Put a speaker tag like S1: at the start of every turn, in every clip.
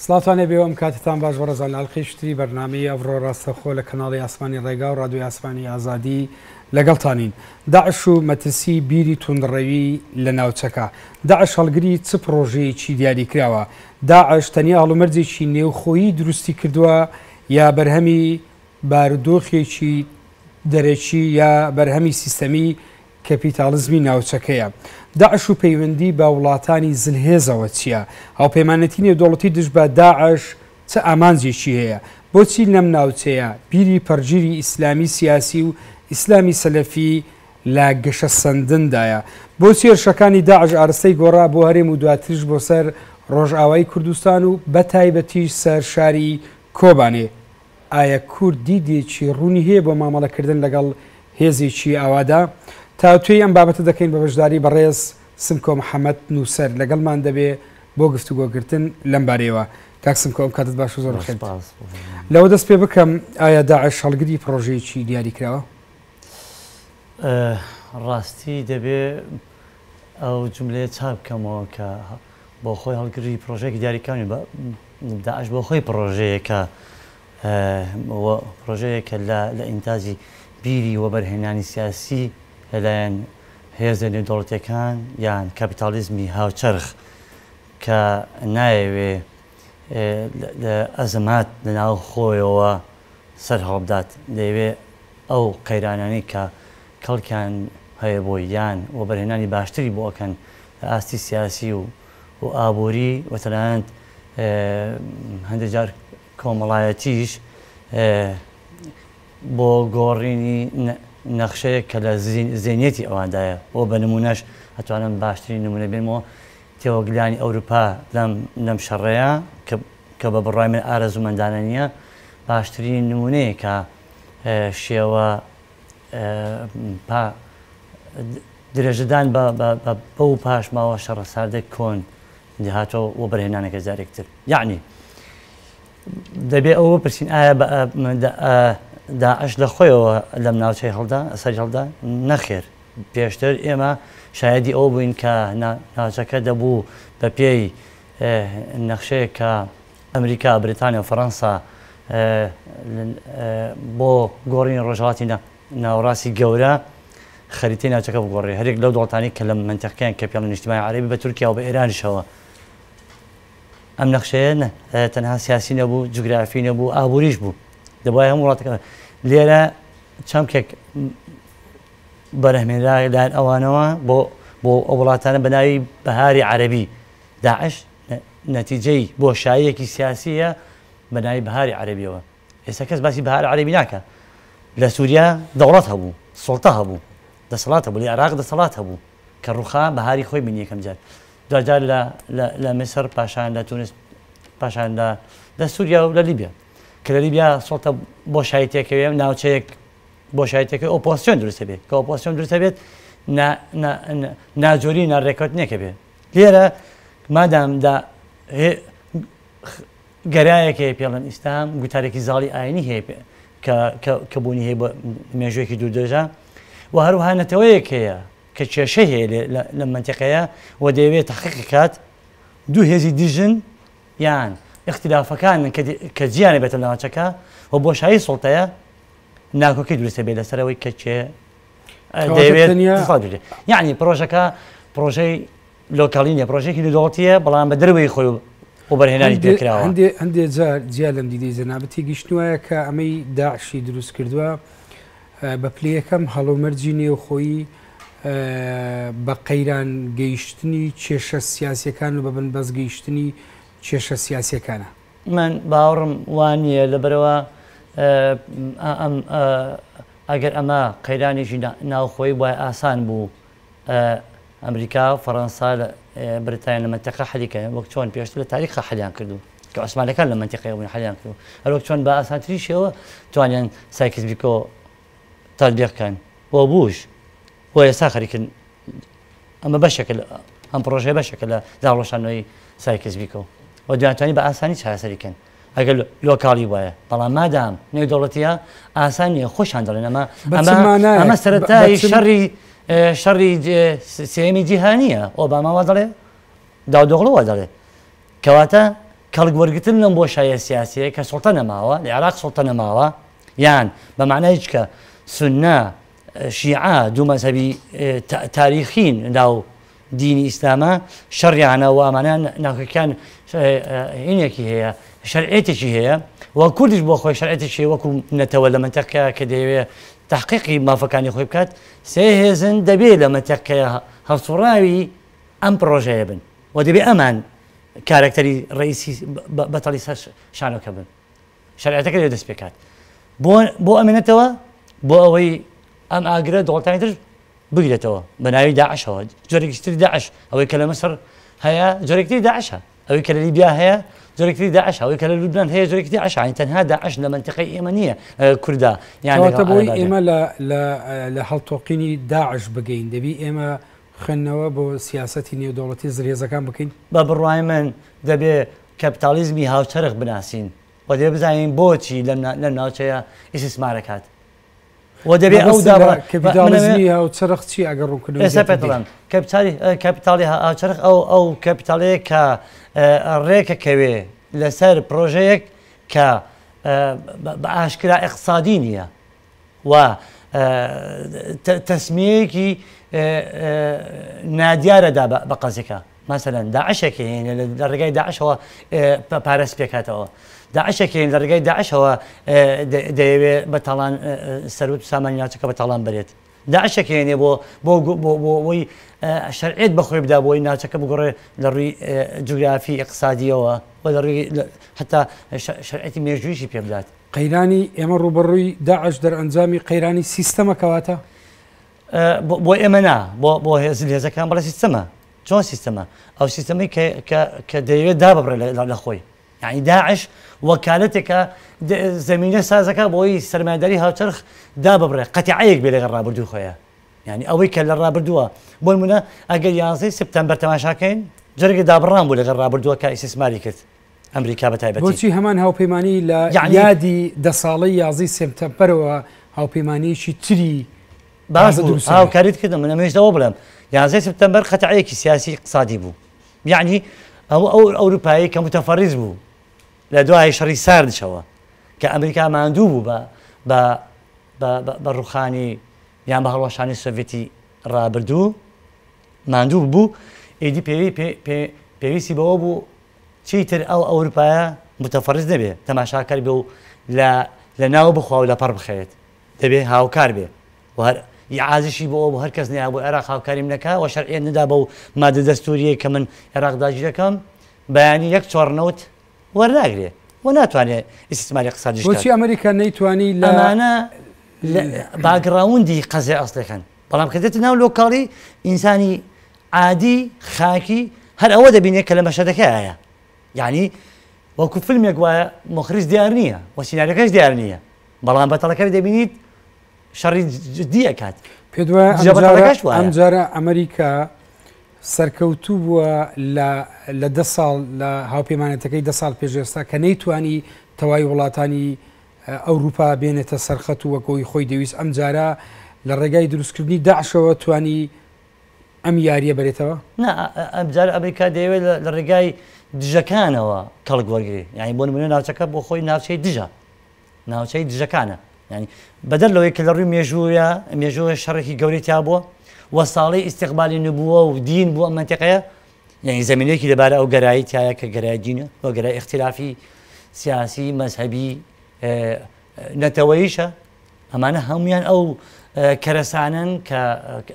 S1: سڵاوتان لێبێ و ئەم کاتەتان باش بەڕێزان لە ئەڵقەیەکی تری بەرنامەی ئەڤڕۆ ڕاستەوخۆ لە کەناڵی ئاسمانی ڕێگا و ڕادیۆی ئاسمانی ئازادی لەگەڵتانین. داعش و مەترسی بیری توندڕەوی لە ناوچەکە. داعش هەڵگری چ پڕۆژەیەکی دیاریکراوە؟ داعش تەنیا هەڵومەرجێکی نێوخۆیی دروستی کردووە یا بەرهەمی بارودۆخێکی دەرەکی یا بەرهەمی سیستەمی کەپیتاڵزمی ناوچەکەیە. داعش و پەیوەندی بە وڵاتانی زلهێزەوە چییە؟ هاوپەیمانێتی نێودەوڵەتی دژ بە داعش چ ئامانجێکی هەیە؟ بۆچی لەم ناوچەیە بیری پەڕگیری ئیسلامی سیاسی و ئیسلامی سەلەفی لە گەشەسەندندایە؟ بۆچی هێرشەکانی داعش ئارستەی گۆڕا بۆ هەرێم و دواتریش بۆ سەر ڕۆژئاوای کوردستان و بەتایبەتیش سەر شاری کۆبانێ؟ ئایا کورد دیدێکی ڕوونی هەیە بۆ مامەڵەکردن لەگەڵ هێزێکی ئاوادا؟ تاوتوێی ئەم بابەتە دەکەین بە بەشداری بەڕێز سمکۆ محەمەد نووسەر لەگەڵمان دەبێ بۆ گفتوگۆکردن لەم بارەیەوە. کاک سمکۆ ئەم کاتت باش و زۆر بەخێر بیت. لەوە دەست پێ بکەم ئایا داعش هەڵگری پڕۆژەیەکی دیاریکراوە؟
S2: ڕاستی دەبێ ئەو جوملەیە چاک بکەمەوە کە بۆ خۆی هەڵگری پڕۆژەیەکی دیاریکراو نیە، داعش بۆ خۆی پڕۆژەیەکە و پڕۆژەیەکە لە لە ئینتاجی بیری وەبەرهێنانی سیاسی لەلایەن هێزە نێودەوڵەتیەکان یان کاپیتاڵیزمی هاوچەرخ کە نایەوێ لە ئەزەمات لەناو خۆیەوە سەر هەڵبدات دەیەوێ ئەو قەیرانانەی کە کەڵکیان هەیە بۆی یان وەبەرهێنانی باشتری بۆ ئەکەن لە ئاستی سیاسی و و ئابووری و تەنانەت هەندێک جار کۆمەڵایەتیش بۆ گۆڕینی نەخشەیەک کە لە زێنیەتی ئەواندایە و بە نموونەش ئەتوانم باشترین نموونە بێنمەوە تێوەگلانی ئەوروپا لەم لەم شەڕەیە کە کە بە بڕوای من ئارەزوومەندانە نییە باشترین نموونەیە کە شێوە پا درێژەدان بە بەو پاشماوە شەڕە ساردە کۆن دەهاتەوە وەبەرهێنانەکە جارێکتر یعنی دەبێ ئەوە بپرسین ئایا داعش لە خۆیەوە لەم ناوچەی هەڵدا سەری هەڵدا نەخێر پێشتر ئێمە شایدی ئەوە بووین کە ناوچەکە دەبوو بە پێی نەخشەیەک کە ئەمریکا، بریتانیا و فەرەنسا بۆ گۆڕینی ڕۆژهەڵاتی ناوەڕاستی گەورە خەریتەی ناوچەکە بگۆڕێ. هەریەک لەو دەوڵەتانەی کە لەم مەنتیقەیان کە پێڵی نیشتیمانی عەرەبی بە تورکیا و بە ئێرانیشەوە ئەم نەخشەیە تەنها سیاسی نەبوو، جوگرافی نەبوو، ئابووریش بوو. دەبوایە هەموو وڵاتەکان لێرە چەمکێک بەرهەمهێنرا لەلایەن ئەوانەوە بۆ بۆ ئەو وڵاتانە بە ناوی بەهاری عەرەبی. داعش نەتیجەی بۆشاییەکی سیاسییە بە ناوی بەهاری عەرەبیەوە. ئێستا کەس باسی بەهاری عەرەبی ناکا. لە سوریا دەوڵەت هەبوو، سوڵتە هەبوو، دەسەڵات هەبوو، لە عێراق دەسەڵات هەبوو کە ڕووخا بەهاری خۆی بینی یەکەم جار. دواجار لە لە میسر، پاشان لە تونس، پاشان لە لە سوریا و لە لیبیا. کە لە لیبیا سوڵتە بۆشایی تێکەوێ، ناوچەیەک بۆشایی تێکەوێ ئۆپۆزسیۆن دروست ئەبێت. کە ئۆپۆزسیۆن دروست ئەبێت نا نا ناجۆری ناڕێککەوتنێک ئەبێ. لێرە مادام دا گەرایەک هەیە پێڵێن ئیسلام، گوتارێکی زاڵی ئاینی هەیە کە کە بوونی هەیە بۆ مێژوویەکی دوور درێژە و هەروەها نەتەوەیەک هەیە کە کێشەی هەیە لەم مەنتیقەیە و دەیەوێت تەحقیقی کات، دوو هێزی دژن یان ئیختلافەکانن کە جیانە بێتە ناوچەکە و بۆشایی سوڵتەیە ناکۆکی دروستە بێت لەسەر ئەوەی کە کێ دەیەوێت یعنی پرۆژەکە پرۆژەی لۆکالی نیە پرۆژێکی نێودەوڵەتیە بەڵام بە دەرەوەی خۆی وەبەرهێنانی پێکراوە.
S1: هەندێ جار جیا لەم دیدەی جەنابت تێگەیشتن وایە کە ئەمەی داعشی دروست کردووە بە پلەی یەکەم هەڵومەرجی نێوخۆیی بە قەیران گەیشتنی کێشە سیاسیەکان و بە بنبەست گەیشتنی کێشە سیاسیەکانە.
S2: من باوەڕم وا نییە لەبەرئەوە ئەم ئەگەر ئەمە قەیرانێکی ناوخۆیی بوایە ئاسان بوو ئەمریکا، فەرەنسا، بریتانیا لە مەنتیقە حەلی کەن، وەک چۆن پێشتر لە تاریخا حەلیان کردوو کە عوسمانەکان لە مەنتیقەیە بوون حەلیان کردوو، هەروەک چۆن بە ئاسانترین شێوە توانیان سایکس بیکۆ تەتبیق کەن و بووش و ئێستا خەریکن ئەمە بەشێکە ئەم پڕۆژەیە بەشێکە لە داڕۆشانەوەی سایکس بیکۆ و دواتوانی بە ئاسانی چارەسەری کەن. ئەگەر لۆکاڵی بوایە بەڵام مادام نێودەوڵەتیە ئاسان نییە خۆشیان دەڵێن ئەمە ئەمە سەرەتای شەڕی شەڕی سێمی جیهانیە ئۆباما وا دەڵێ داودۆغڵو وا دەڵێ کەواتە کەڵک وەرگتن لەم بۆشاییە سیاسیە کە سوڵتە نەماوە لە عێراق سوڵتە نەماوە یان بە مەعنای کە سوننە شیعە دوو مەزهەبی تاریخین ناو دینی ئیسلامە شەڕیانە و ئەمانە ناکۆکیان هینێکی هەیە شەرعێتێکی هەیە و کوردیش بۆ خۆی شەرعێتێکی هەیە وەکو نەتەوە لە مەنتەقەیە کە دەیەوێ تحقیقی مافەکانی خۆی بکات سێ هێزن دەبێ لە مەنتەقەیە هەڵسوڕاوی ئەم پڕۆژەیە بن و دەبێ ئەمان کارەکتەری ڕئیسی بەتەڵی سەر شانۆکە بن شەرعەتەکە لێ دەست پێکات بۆ بۆ ئەمێنێتەوە بۆ ئەوەی ئەم ئاگرە دەوڵەتانی تر بگرێتەوە بە ناوی داعشەوە جۆرێکی تری داعش ئەوەی کە لە مسر هەیە جۆرێکی تری داعشە ئەوەی کە لە لیبیا هەیە جۆرێکی تری داعش ئەوەی کە لە لوبنان هەیە جۆرێکی تری داعش یانی تەنها داعش لە مەنتیقەی ئێمە نییە کوردا یان
S1: کەواتە بۆی ئێمە لە لە لە هەڵتۆقینی داعش بگەین دەبی ئێمە خوێندنەوە بۆ سیاسەتی نێودەوڵەتی زلهێزەکان بکەین؟
S2: بە بڕوای من دەبێ کەپیتاڵیزمی هاوچەرخ بناسین و دەبێ بزانین بۆچی لەم لەم ناوچەیە ئیستیسمار ئەکات و دەبێ ئەو
S1: مەبەستت لە کەپیتاڵیزمی هاوچەرخ چییە ئەگەر ڕوونکردنەوەی
S2: ئێستا
S1: زیاتر
S2: پێت
S1: بدەیت؟
S2: دەڵێم کەپیتالی کەپیتاڵی هاوچەرخ ئەو ئەو کەپیتاڵەیە کە ڕێکەکەوێ لەسەر پرۆژەیەک کە بە ئاشکرا ئیقتسادی نییە و تەسمیەیەکی نادیارە دا بە قەزیەکە مەسەلەن داعشێک هێنێ لە ڕێگای داعشەوە پارە سپێکاتەوە داعشێک هێن لە ڕێگای داعشەوە دەیەوێ بە تاڵان سەروت و سامانی ناوچەکە بە تاڵان بەرێت داعشێک هێنێ بۆ بۆ بۆ بۆ ئەوەی شەرعیەت بە خۆی بدا بۆی ناوچەکە بگۆڕێ لە ڕووی جوگرافی ئیقتسادیەوە و لە ڕووی حتا شەرعیەتی مێژوویشی پێ بدات.
S1: قەیرانی ئێمە ڕووبەڕووی داعش دەرئەنجامی قەیرانی سیستەمە کەواتە؟
S2: بۆ ئێمە نا، بۆ بۆ زلهێزەکان بەڵێ سیستەمە. چۆن سیستەمە؟ ئەو سیستەمەی کە کە کە دەیەوێت داببڕێ لە خۆی. یعنی داعش وەکالەتێکە زەمینە سازەکە بۆی سەرمایەداری هاوچەرخ داببڕێ قەتیعەیەک بێ لەگەڵ ڕابردووی خۆیان. یعنی ئەوەی کە لە ڕابردووە بۆ نمونە ئەگەر یانزەی سپتەمبەر تەماشاکەین جەرگە دابڕان بوو لەگەڵ ڕابردووە کە ئیستیسماری کرد. ئەمریکا بە تایبەتی.
S1: بۆچی هەمان هاوپەیمانی لە یادی دە ساڵەی یازدەی سێپتەمبەرەوە هاوپەیمانییەکی تری
S2: باش بوو هاوکاریت کردم من ئەمەوێت ئەوە بڵێم یازدەی سپتەمبەر قەتعەیەکی سیاسی ئیقتسادی بوو یعنی ئەو ئەو ئەوروپایی کە متەفەڕیز بوو لە دوای شەڕی ساردشەوە کە ئەمریکا ماندوو بوو بە بە بە ڕوخانی یان بە هەڵوەشانی سۆڤێتی ڕابردوو ماندوو بوو ئیدی پێویستی بەوە بوو چیتر ئەو ئەوروپایە متەفەڕیز نەبێ، تەماشاکەر بێ و لە لە ناو بخوا و لە پەڕ بخەوێت. دەبێ هاوکار بێ و هەر ئیعازیشی بۆ ئەوە بوو هەر کەس نەیا بۆ عێراق هاوکاریم نەکا و شەرعیەت نەدا بەو مادە دەستوورییەی کە من عێراق داگیرەکەم، بەیانی یەک چۆڕ نەوت وەرناگرێ و ناتوانێ ئیستیسماری ئیقتسادیش
S1: بکات. بۆچی ئەمریکا نەیتوانی لە.
S2: ئەمانە لە باکگڕاوندی قەزیە ئەسڵیەکەن. بەڵام کە دێتە ناو لۆکاڵی ئینسانی عادی خاکی هەر ئەوە دەبینێت کە لە مەشهەدەکەیە یعنی وەکو فیلمێک وایە مخرج دیار نییە و سیناریۆکەش دیار نییە بەڵام بەتەڵەکە دەبینیت شەڕی جدی ئەکات
S1: پێت وایە ئەمجارە ئەمریکا سەرکەوتوو بووە لە لە دە ساڵ لە هاوپەیمانەتەکەی دە ساڵ پێش ئێستا کە نەیتوانی تەوای وڵاتانی ئەوروپا بێنێتە سەرخەت و وەک ئەوی خۆی دەویست، ئەمجارە لە ڕێگای دروستکردنی داعشەوە توانی ئەم یارییە بەرێتەوە؟
S2: نا، ئەمجارە ئەمریکا دەیەوێت لە ڕێگای دژەکانەوە کەڵک وەرگرێ، یانی بۆ نموونە ناوچەکە بۆ خۆی ناوچەی دژە، ناوچەی دژەکانە، یانی بەدەر لەوەی کە لە ڕووی مێژوویە، مێژووە شەڕێکی گەورەی تیا بووە و ساڵەی ئیستیقبالی نبووە و دین بوو ئەم مەنتیقەیە، یانی زەمینەیەکی لەبارە ئەو گەرایی تایە کە گەرای دینە و گەرای ئیختلافی سیاسی مەزهەبی نەتەوەیشە ئەمانە هەمویان ئەو کەرەسانن کە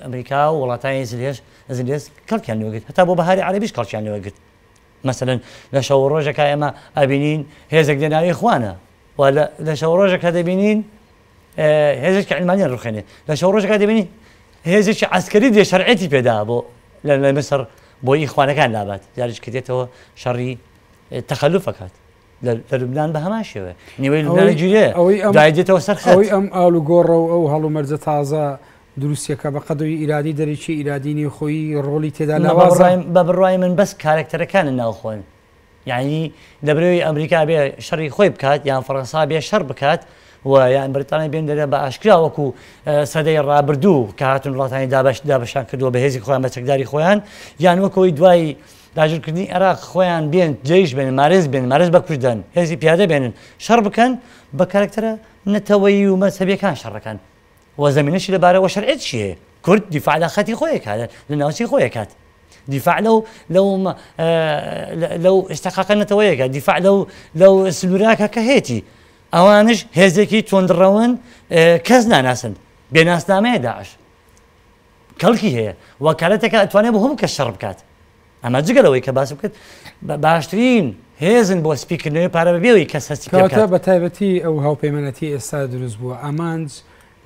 S2: ئەمریکا و وڵاتانی زلێش زلێز کەڵکیان لێوەگرت هەتا بۆ بەهاری عەرەبیش کەڵکیان لێوەگرت مەسەلەن لە شەو ڕۆژەکە ئێمە ئەبینین هێزێک لە ناوی خوانە و لە شەو ڕۆژەکە دەبینین هێزێکی عیلمانیان ڕوخێنێ لە شەو ڕۆژەکە دەبینی هێزێکی عسکەری دێ شەرعێتی پێدا بۆ لە میسر بۆ ئیخوانەکان لابات جاریش کە دێتەوە شەڕی تەخەلوف ئەکات لە لوبنان بە هەمان شێوە نیوەی لوبنان گیرێ دوای دێتەوە سەر خەت.
S1: ئەوەی ئەم ئاڵوگۆڕە و ئەو هەڵومەرجە تازە دروستیەکە بە قەدری ئیرادی دەرەکی ئیرادی نێوخۆیی ڕۆڵی تێدا لاوازە.
S2: بە بڕوای من بەس کارەکتەرەکانن ناوخۆن یانی لەبرەوەی ئەمریکا بێ شەڕی خۆی بکات یان فەڕەنسا بێ شەڕ بکات و یان بەریتانیا بێن دەرێ بە ئاشکرا وەکو سەدەی ڕابردوو کە هاتون وڵاتانی دابەش دابەشان کردووە بە هێزی خۆیان بە چەکداری خۆیان یان وەکەوەی دوای داگیرکردنی عێراق خۆیان بێن جەیش بێنن مارێز بێنن مارێز بە کوشت دەن هێزی پیادە بێنن شەڕ بکەن بە کارەکتەرە نەتەوەیی و مەزهەبیەکان شەڕەکەن و زەمینەشی لەبارە وە شەرعیەتیشی هەیە کورد دیفاع لە خەتی خۆی کات لە ناوچەی خۆی کات دیفاع لەو لەو لەو ئیستحقاقە نەتەوەیەکە دیفاع لەو لەو سنووراکە کە هەیەتی ئەوانش هێزێکی توندڕەون کەس ناناسن بێناسنامەیە داعش کەڵکی هەیە وەکالەتێکە ئەتوانێت بۆ هەموو کەس شەڕ بکات ئەمە جگە لەوەی کە باس بکرد باشترین هێزن بۆ سپیکردنەوەی پارە بەبێ ئەوەی کەس هەستی پێ
S1: کەواتە
S2: بکات.
S1: بە تایبەتی ئەو هاوپەیمانەتی ئێستا دروست بووە ئامانج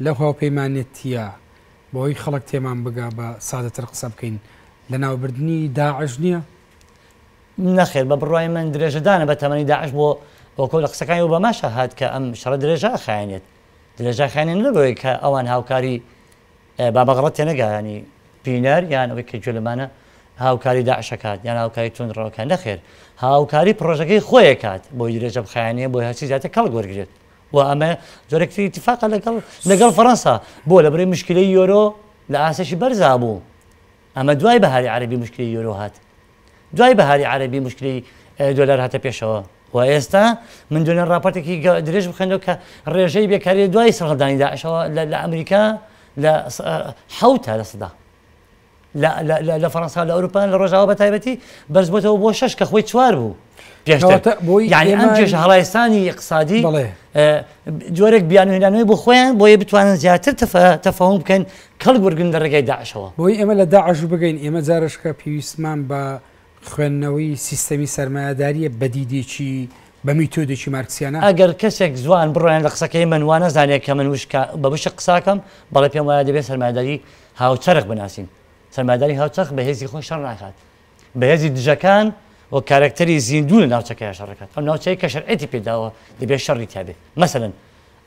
S1: لەو هاوپەیمانەتیە بەوەی خەڵک تێمان بگا بە سادەتر قسە بکەین لەناوبردنی داعش نییە؟
S2: نەخێر بە بڕوای من درێژەدانە بە تەمەنی داعش بۆ وەکۆ لە قسەکانی ئۆباماشا هات کە ئەم شەڕە درێژە ئەخایەنێت درێژە ئەخایەنێت نەک بەوەی کە ئەوان هاوکاری با بە غەڵەت تێنەگا یانی بینەر یان ئەوەی کە گوێ لەمانە هاوکاری داعش ئەکات یان هاوکاری توندڕەو ئەکات نەخێر هاوکاری پڕۆژەکەی خۆی ئەکات بۆی درێژە بخایەنێ بۆی هەرچی زیاتر کەڵک وەرگرێت و ئەمە جۆرێک تری ئیتفاقە لەگەڵ لەگەڵ فەڕەنسا بۆ لەبەرەی مشکلەی یۆرۆ لە ئاستێکی بەرزا بوو ئەمە دوای بەهاری عەرەبی مشکلەی یۆرۆ هات دوای بەهاری عەرەبی مشکلەی دۆلار هاتە پێشەوە و ئێستا من دوێنێ ڕاپۆرتێکی درێژ بخوێندەوە کە ڕێژەی بێکاری دوای سەرهەڵدانی داعشەوە لە ئەمریکا لە حوتە لە سەدا لە فەڕەنسا لە ئەوروپا لە ڕۆژاوا بە تایبەتی بەرزبووەوە بۆ شەش کە خۆی چوار بوو پێشتر یعنی ئەم کێشە هەڵایسانی اقتصادی جۆرێک بیانوهێنانەوەی بۆ خۆیان بۆیە بتوانن زیاتر تەفاهم بکەن کەڵک وەرگن لە ڕێگای داعشەوە.
S1: بۆی ئێمە لە داعش بگەین ئێمە جارشکە پێویستمان بە خوێندنەوەی سیستەمی سەرمایەداریە بە دیدێکی بە میتۆدێکی مارکسیانە.
S2: ئەگەر کەسێک زوان بڕوایان لە قسەکەی من وا نەزانێت کە من وشکە بە وشک قساکەم، بەڵێ پێم وایە دەبێت سەرمایەداری هاوچەرخ بناسین. سەرمایەداری هاوچەرخ بە هێزی خۆی شەڕ ناکات. بە هێزی دژەکان و کارەکتەری زیندوو لە ناوچەکەیا شەڕ دەکات. ئەو ناوچەیە کە شەرعیەتی پێ داوە دەبێت شەڕی تیا بێت. مەسەلەن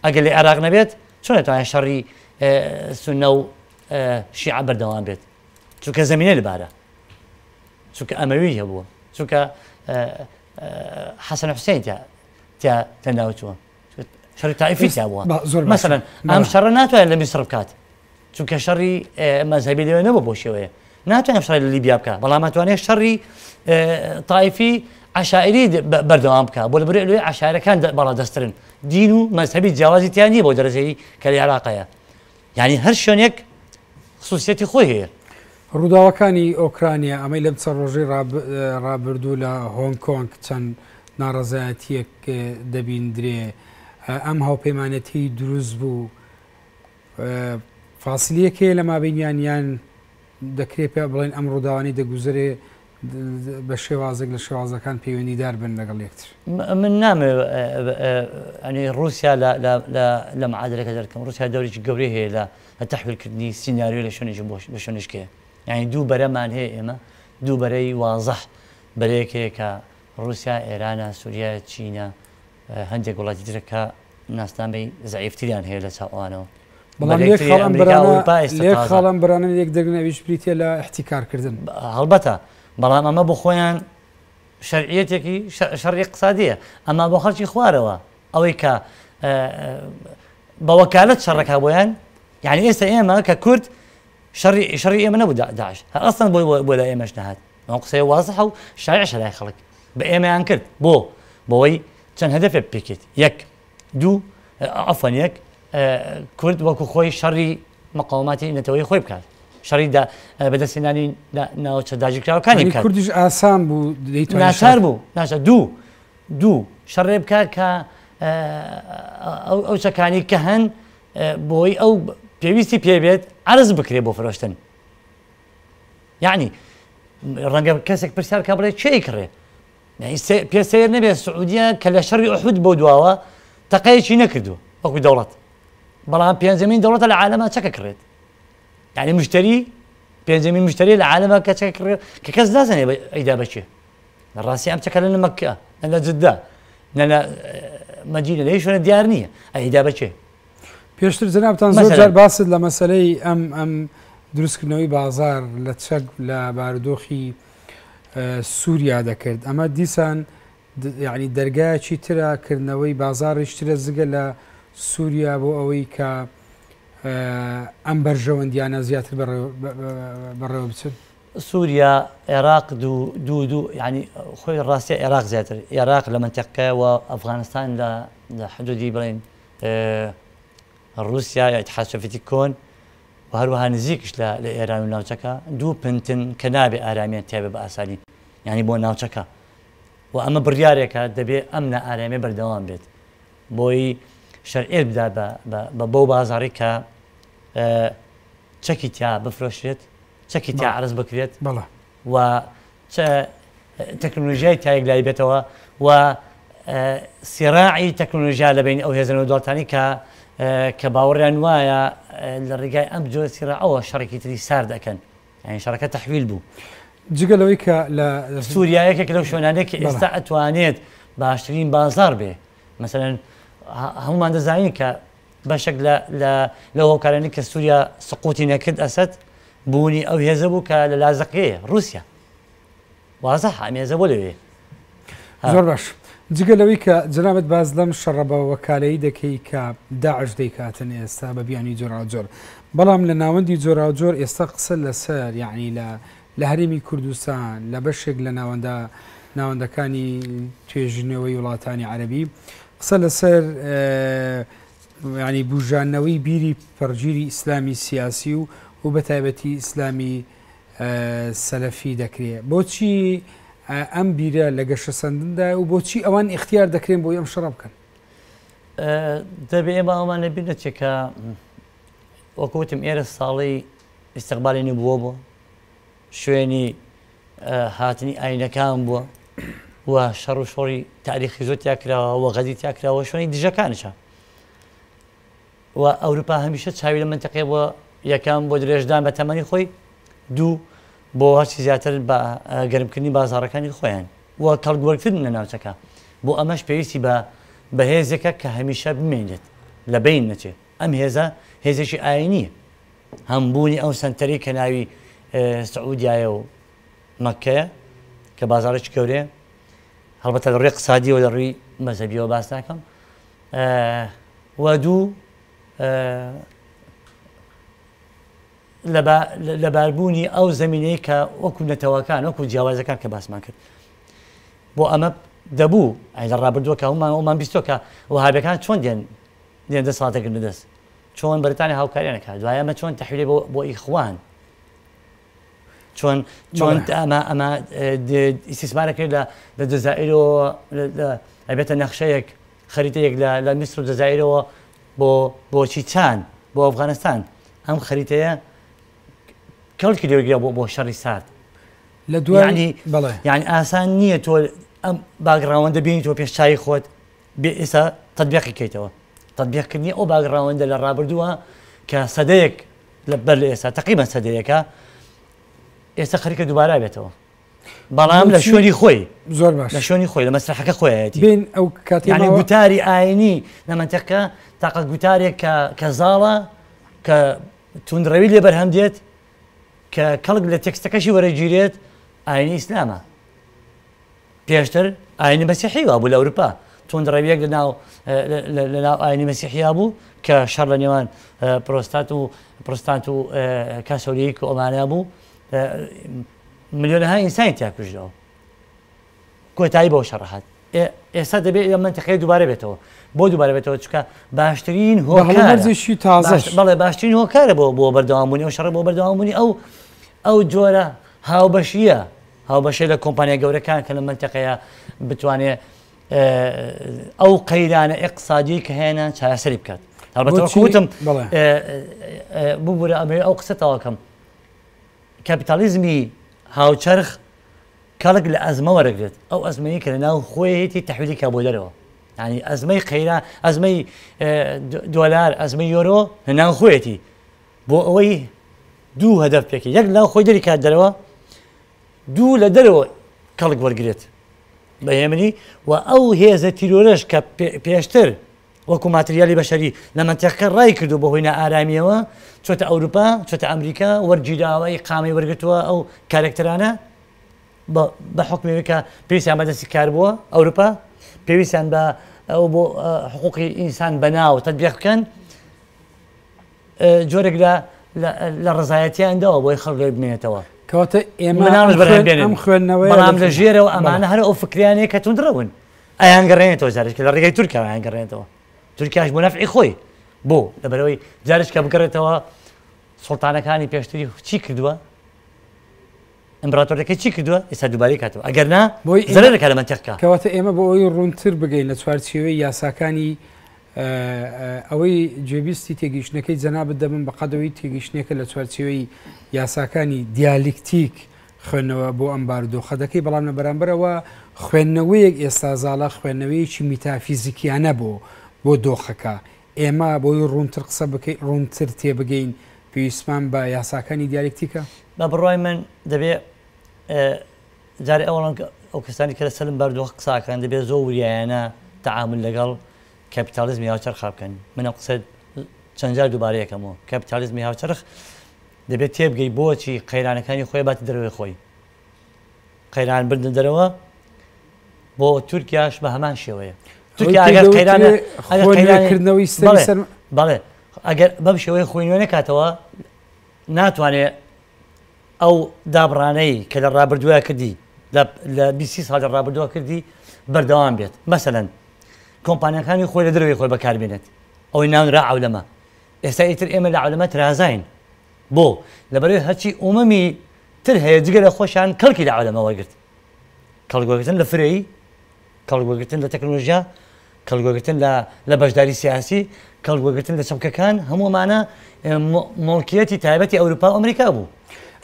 S2: ئەگەر لە عێراق نەبێت چۆن دەتوانێت شەڕی سوننە و شیعە بەردەوام بێت؟ چونکە زەمینە لەبارە. چونکە ئەمەوی هەبووە. چونکە حەسەن حوسێن تیا تیا تەناوچووە. شەڕی تائیفی تیا بووە. مەسەلەن ئەم شەڕە ناتوانێت لە میسڕ بکات. چونکە شەڕی مەزهەبی لەوێ نەبوو بەو شێوەیە ناتوانێت شەڕی لە لیبیا بکە بەڵام ئەتوانێت شەڕی تایفی عشائری بەردەوام بکە بۆ لەبەر لەوێ عشارەکان باڵادەسترن دین و مەزهەبی جیاوازی تیا نییە بۆ دەرەجەی کە لە عێراقەیە یعنی هەر شوێنێک خصوصیەتی خۆی هەیە.
S1: ڕووداوەکانی ئۆکرانیا ئەمەی لەم چەند ڕۆژەی ڕابردوو لە هۆنگ کۆنگ چەند ناڕەزایەتییەک دەبیندرێ ئەم هاوپەیمانێتی دروست بوو فاسلیەک هەیە لە مابینیان یان دەکرێت پێ بڵێن ئەم ڕووداوانەی دەگوزەرێ بە شێوازێک لە شێوازەکان پەیوەندیدار بن لەگەڵ یەکتر؟
S2: من نامەوێت ئەنی ڕووسیا لە معادلەکە دەرکەم ڕووسیا دەورێکی گەورەی هەیە لە تەحویلکردنی سیناریۆ لە شوێنێکی بۆ شوێنێکێ یعنی دوو بەرەمان هەیە ئێمە دوو بەرەی وازح بەرەیەک هەیە کە ڕووسیا ئێرانە سووریا چینە هەندێک وڵاتی ترە کە ناسنامەی زەعیفتریان هەیە لە چاو ئەوانەوە.
S1: بەڵام یەک خاڵ ئەم بەرانە یەک خاڵ ئەم بەرانە لێک دەگرن ئەویش بریتیە لە ئیحتیکارکردن.
S2: هەڵبەتە، بەڵام ئەمە بۆ خۆیان شەرعیەتێکی شەڕی ئیقتسادیە، ئەما بۆ خەڵکی خوارەوە ئەوەی کە بە وەکالەت شەڕەکە بۆیان، یعنی ئێستا ئێمە کە کورد شەڕی شەڕی ئێمە نەبوو داعش هەر ئەسڵەن بۆی بۆ لای ئێمەش نەهات ئەو قسەیە وازحە و شایعشە لای خەڵک بە ئێمەیان کرد بۆ بۆی چەند هەدەفێک پێکێت یەک دوو عەفوەن یەک کورد وەکو خۆی شەڕی مقاوماتی نەتەوەی خۆی بکات شەڕی بەدەستهێنانی ناوچە داگیرکراوەکانی بکات
S1: کوردیش ئاسان بوو
S2: ناچار بوو ناچار دوو دوو شەڕێ بکات کە ئەو چەکانی کە هەن بۆی ئەو پێویستی پێ بێت عەرز بکرێ بۆ فرۆشتن یعنی ڕەنگە کەسێک پرسیار کە بڵێ کێ کڕێ پێ سەیر نەبێت سعودیە کە لە شەڕی ئوحود بۆ دواوە تەقەیەکی نەکردووە وەکو دەوڵەت بەڵام پێنجەمین دەوڵەتە لە عالەما چەکە کڕێت یعنی مشتری پێنجەمین مشتری لە عالەما کە چەکە کڕێت کە کەس نازانێت ئەیدا بەچێ لە ڕاستی ئەم چەکە لە مەککە نە لە جدە نە لە مەدینە لە هیچ شوێنە دیار نییە ئەیدا بەچێ
S1: پێشتر جەنابتان زۆر جار باست لە مەسەلەی ئەم ئەم دروستکردنەوەی بازار لە چەک لە بارودۆخی سووریا دەکرد ئەمە دیسان یعنی دەرگایەکی ترە کردنەوەی بازاڕیش ترە زگە لە سووریا بۆ ئەوەی کە ئەم بەرژەوەندیانە زیاتر بەڕێوە بچن.
S2: سووریا، عێراق دوو دوو دوو یانی خۆی ڕاستیە عێراق زیاتر، عێراق لە مەنتیقەکە و ئەفغانستان لە لە حدودی بڵێین ڕووسیا یا ئیتحاد سۆڤێتی کۆن و هەروەها نزیکش لە لە ئێران و ناوچەکە دوو پنتن کە نابێ ئارامیان تیابێ بە ئاسانی یانی بۆ ناوچەکە و ئەمە بڕیارێکە دەبێ ئەم نائارامیە بەردەوام بێت بۆی شەرعیەت بدا بە بە بەو بازاڕی کە چەکی تیا بفرۆشرێت، چەکی تیا عەرز بکرێت و تەکنۆلۆژیای تیا یەکلایی بێتەوە و سیراعی تەکنۆلۆژیا لە بین ئەو هێزە نێودەوڵەتانی کە کە باوەڕیان وایە لە ڕێگای ئەم جۆرە سیراعەوە شەڕێکی تری سارد ئەکەن، یانی شەڕەکە تەحویل بوو.
S1: جگە لەوەی کە لە
S2: سووریا یەکێک لەو شوێنانەیە کە ئێستا ئەتوانێت باشترین بازاڕ بێ، مەسەلەن هەموومان دەزانین کە بەشێک لە لە لەو هۆکارانەی کە سووریا سقوتی نەکرد ئەسەد بوونی ئەو هێزە بوو کە لە لازقیەیە ڕووسیا وازح ئەم هێزە بۆ لەوێ.
S1: زۆر باش جگە لەوەی کە جەنابت باس لەم شەڕە بە وەکالەیی دەکەی کە داعش دەیکاتن ئێستا بە بیانوی جۆراوجۆر بەڵام لە ناوەندی جۆراوجۆر ئێستا قسە لەسەر یعنی لە لە هەرێمی کوردستان لە بەشێک لە ناوەندە ناوەندەکانی توێژینەوەی وڵاتانی عەرەبی قسە لەسەر ینی بژانەوەی بیری پەڕگیری ئیسلامی سیاسی و و بە تایبەتی ئیسلامی سەلەفی دەکرێ بۆچی ئەم بیرە لە گەشەسەندندایە و بۆچی ئەوان ئیختیار دەکرێن بۆی ئەم شەڕە بکەن؟
S2: دەبێ ئێمە ئەومان لەبیر نەچێت کە وەکو وتم ئێرە ساڵی ئیستقبالی نبووە بووە، شوێنی هاتنی ئاینەکان بووە و شەڕ و شۆڕی تاریخی زۆر تیا کراوە و غەدی تیا کراوە شوێنی دژەکانیشە و ئەوروپا هەمیشە چاوی لە منتەقەیە بۆ یەکەم بۆ درێژدان بە تەمەنی خۆی، دوو بۆ هەرچی زیاتر بە گەرمکردنی بازاڕەکانی خۆیان و کەڵک وەرگرتن لە ناوچەکە. بۆ ئەمەش پێویستی بە بەهێزێکە کە هەمیشە بمێنێت، لە بەین نەچێت. ئەم هێزە هێزێکی ئایینییە. هەم بوونی ئەو سەنتەرەی کە ناوی سعودیایە و مەککەیە کە بازاڕێکی گەورەیە، هەڵبەتە لە ڕووی ئیقتسادییەوە لە ڕووی مەزهەبییەوە باس ناکەم، و دوو لەباربوونی ئەو زەمینەی کە وەکو نەتەوەکان وەکو جیاوازەکان کە باسمان کرد بۆ ئەمە دەبوو ئەی لە ڕابردووە کە هەمومان ئەومان بیستۆ کە وەهابەکان چۆن دێن دێن دەسەڵاتەکردن دەست چۆن بەریتانیا هاوکاریان کرد دوای ئەمە چۆن تحویلی بۆ بۆ ئیخوان چۆن چۆن ئەمە ئەمە ئیسیسمارە کرد لە لە جەزائیرەوە ئەبێتە نەخشەیەک خەریتەیەک لە لە میسر و جەزائیرەوە بۆ بۆ چیچان بۆ ئەفغانستان ئەم خەریتەیە کەڵکی لێوەگرا بۆ بۆ شەڕی سارد
S1: لە دوای یعنی
S2: بەڵێ یعنی ئاسان نییە تۆ ئەم background ە بینی تۆ پێش چاوی خۆت بێ ئێستا تەتبیقی کەیتەوە تەتبیقکردنی ئەو background ە لە ڕابردووە کە سەدەیەک لە بەر لە ئێستا تقریبا سەدەیەکە ئێستا خەریکە دووبارە بێتەوە بەڵام لە شوێنی خۆی
S1: زۆر باش
S2: لە شوێنی خۆی لە مەسرحەکە خۆیەتی
S1: بین ئەو کاتی
S2: یعنی گوتاری ئاینی لە مەنتیقە تاقە گوتارێک کە کە زاڵە کە توندڕەوی لێ بەرهەم دێت کە کەڵک لە تێکستەکەشی وەرەگیرێت ئاینی ئیسلامە پێشتر ئاینی مەسیحی وابوو لە ئەوروپا توندڕەویەک لە ناو لە ناو ئاینی مەسیحیا بوو کە شەڕ لە نێوان پرۆستات و پرۆستانت و کاسۆلیک و ئەمانە بوو ملیۆنەها ئینسانی تیا کوژراوە کۆتایی بەو شەڕە هات ئێستا دەبێت ئەم مەنتیقەیە دووبارە بێتەوە بۆ دووبارە بێتەوە چکە باشترین
S1: هۆکارزیشی تازە
S2: بەڵێ باشترین هۆکارە بۆ بۆ بەردەوامبوونی ئەو شەڕە بۆ بەردەوامبوونی ئەو ئەو جۆرە هاوبەشیە هاوبەشە لە کۆمپانیا گەورەکان کە لە مەنتەقەیە بتوانێت ئەو قەیرانە ئیقتسادی کە هەیەە چارەسەری بکات هەڵبەتە وتم ببورە ئەمەوێ ئەو قسە تەواوکەم کەپیتالیزمی هاوچەرخ کەڵک لە ئەزمە وەرەگرێت، ئەو ئەزمەی کە لە ناو خۆیەتی تەحویلی کا بۆ دەرەوە. یانی ئەزمەی قەیران، ئەزمەی دۆلار، ئەزمەی یۆرۆ لە ناو خۆیەتی بۆ ئەوەی دوو هەدەف پێکی، یەک لە ناو خۆی دەری کات دەرەوە، دوو لە دەرەوە کەڵک وەرگرێت بە هێمنی و ئەو هێزە تیرۆرەش کە پێشتر وەکو ماتریالی بەشەری لە مەنتیقەکە ڕای کردو بەهۆی نائارامیەوە چۆتە ئەوروپا چۆتە ئەمریکا وەرگیراوە ئیقامەی وەرگرتووە ئەو کارەکتەرانە بە حکومی کە پێویستیان بە دەستی کار بووە ئەوروپا پێویستیان بە ئەو بۆ حقوقی ئینسان بەناو تەتبیق بکەن جۆرێک لە لە ڕزایەتیان داوە بۆی خەڵک لێ بمێنێتەوە.
S1: کەواتە ئێمە
S2: مناڵش بەرهەم بێنن.
S1: ئەم خوێندنەوەیە
S2: بەڵام لە ژێرەوە ئەمانە هەر ئەو فکریانەیە کە توندڕەون ئەیانگەڕێنێتەوە جارێک لە ڕێگەی تورکیا ئەیانگەڕێنێتەوە. تورکیاش بۆ نەفعی خۆی بۆ لەبەرەوەی جارێک کە بگەڕێتەوە سوڵتانەکانی پێشتری چی کردووە؟ ئیمپراتۆریەکەی چی کردووە؟ ئێستا دووبارەی کاتەوە ئەگەر نا
S1: بۆی
S2: زەرەر دەکات لە مەنتیقەکە.
S1: کەواتە ئێمە بۆ ئەوەی ڕوونتر بگەین لە چوارچێوەی یاساکانی ئەوەی گوێبیستی تێگەیشتنەکەی جەنابت دەبم بە قەد ئەوەی تێگەیشتنێکە لە چوارچێوەی یاساکانی دیالیکتیک خوێندنەوە بۆ ئەم بارودۆخە دەکەی، بەڵام لە بەرامبەرەوە خوێندنەوەیەک ئێستا زاڵە، خوێندنەوەیەکی میتافیزیکیانە بۆ بۆ دۆخەکە. ئێمە بۆی ڕوونتر قسە بکەین، ڕوونتر تێبگەین، پێویستمان بە یاساکانی دیالێکتیکە؟
S2: بە بڕوای من دەبێ جارێ ئەوەڵەن ئەو کەسانی کە لەسەر ئەم بارودۆخە قسە ئەکەن دەبێ زۆر وریایانە تەعامول لەگەڵ کەپیتالیزمی هاوچەرخا بکەن. من ئەم قسە چەند جار دووبارە یەکەمەوە. کەپیتالیزمی هاوچەرخ دەبێت تێبگەی بۆچی قەیرانەکانی خۆی باتە دەرەوەی خۆی. قەیران بردنە دەرەوە بۆ تورکیاش بە هەمان شێوەیە. تورکیا ئەگەر قەیرانە ئەگەر
S1: قەیرانکردنەوەی سەر
S2: بەڵێ ئەگەر بەم شێوەیە خۆی نوێ نەکاتەوە ناتوانێت ئەو دابڕانەی کە لە ڕابردووە کردی لە 20 ساڵی ڕابردووە کردی بەردەوام بێت. مەسەلەن کۆمپانیاکانی خۆی لە دەرەوەی خۆی بەکاربێنێت، ئەوەی ناونرا عەولەمە. ئێستا ئیتر ئێمە لە عەولەمە ترازاین. بۆ؟ لەبەرئەوەی هەرچی ئومەمی تر هەیە جگە لە خۆشیان کەڵکی لە عەولەمە وەرگرت. کەڵک وەرگرتن لە فرەیی، کەڵک وەرگرتن لە تەکنۆلۆژیا، کەڵک وەرگرتن لە بەشداری سیاسی، کەڵک وەرگرتن لە چەمکەکان، هەموو ئەمانە موڵکیەتی تایبەتی ئەوروپا و ئەمریکا بوو.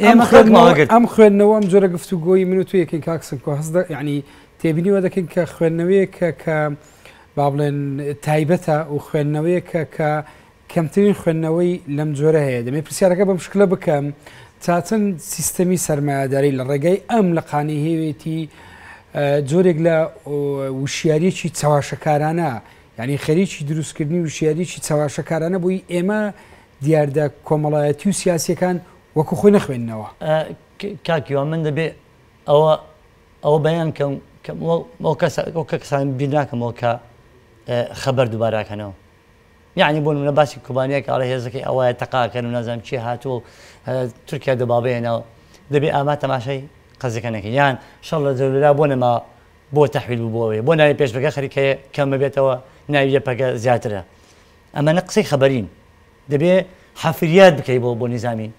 S2: ئێمە کەڵکمان وەرگرت.
S1: ئەم خوێندنەوە، ئەم جۆرە گفتوگۆی من و تۆ یەکەین کاک سمکۆ، هەست یەعنی تێبینی وا دەکەین کە خوێندنەوەیەکە کە با بڵێن تایبەتە و خوێندنەوەیەکە کە کەمترین خوێندنەوەی لەم جۆرە هەیە. دەمێ پرسیارەکە بەم شکلە بکەم، تا چەند سیستەمی سەرمایەداری لە ڕێگای ئەم لقانەی هەیەتی جۆرێک لە وشیاریەکی چەواشەکارانە، یعنی خەریکی دروستکردنی وشیاریەکی چەواشەکارانە بۆی ئێمە دیاردە کۆمەڵایەتی و سیاسیەکان وەکو خۆی نەخوێندنەوە؟
S2: کاک هیوا من دەبێ ئەوە ئەوە بەیان کەم کە ئەو کەسان بیر ناکەمەوە کە خەبەر دووباراکەنەوە. یەعنی بۆ نمونە باسی کوبانیە کە ئەڵێ هێزەکەی ئەوایە تەقاکەن و نازانم کێ هاتووە و تورکیا دەبابەیە ناو دەبێ ئاما تەماشای قەزیەکە نەکەین یان شەڕ لە جەولەدا بۆ نەما بۆ تەحویل بوو بۆ ئەوەیە بۆ ناوی پێشمەرگە خەریکە کەم ببێتەوە ناوی یەپەگە زیاترە ئەمانە قسەی خەبەرین دەبێ حەفریات بکەی بۆ بۆ نیزامی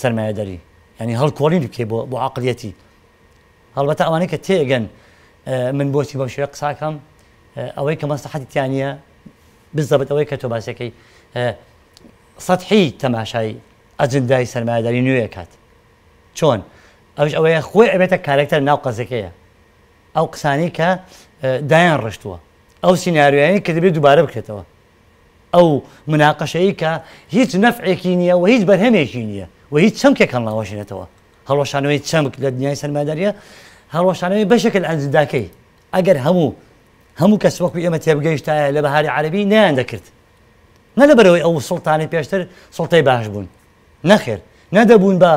S2: سەرمایەداری یعنی هەڵکۆڵین بکەی بۆ بۆ عەقڵیەتی هەڵبەتە ئەوانەی کە تێگەن من بۆچی بەم شێوەیە قساکەم ئەوەی کە مەسلحەتی تیا نییە بزەبت ئەوەی کە تۆ باسەکەی سەتحی تەماشای ئەجندای سەرمایەداری نوێ کات چۆن ئەوش ئەوەیە خۆی ئەبێتە کارەکتەر ناو قەزەکەیە ئەو قسانی کە دایان ڕشتووە ئەو سیناریۆیانی کە دەبێت دووبارە بکرێتەوە ئەو مناقەشەیە کە هیچ نەفعێکی نییە و هیچ بەرهەمێکی نییە و هیچ چەمکێک هەڵناوەشێنێتەوە هەڵوەشانەوەی چەمک لە دنیای سەرمایەداریە هەڵوەشانەوەی بەشێکە لە ئەنجداکەی ئەگەر هەموو هەموو کەس وەکو ئێمە تێبگەیشتایە لە بەهاری عەرەبی نەیان دەکرد نە لەبەرەوەی ئەو سوڵتانی پێشتر سوڵتەی باش بوون نەخێر نەدەبوون بە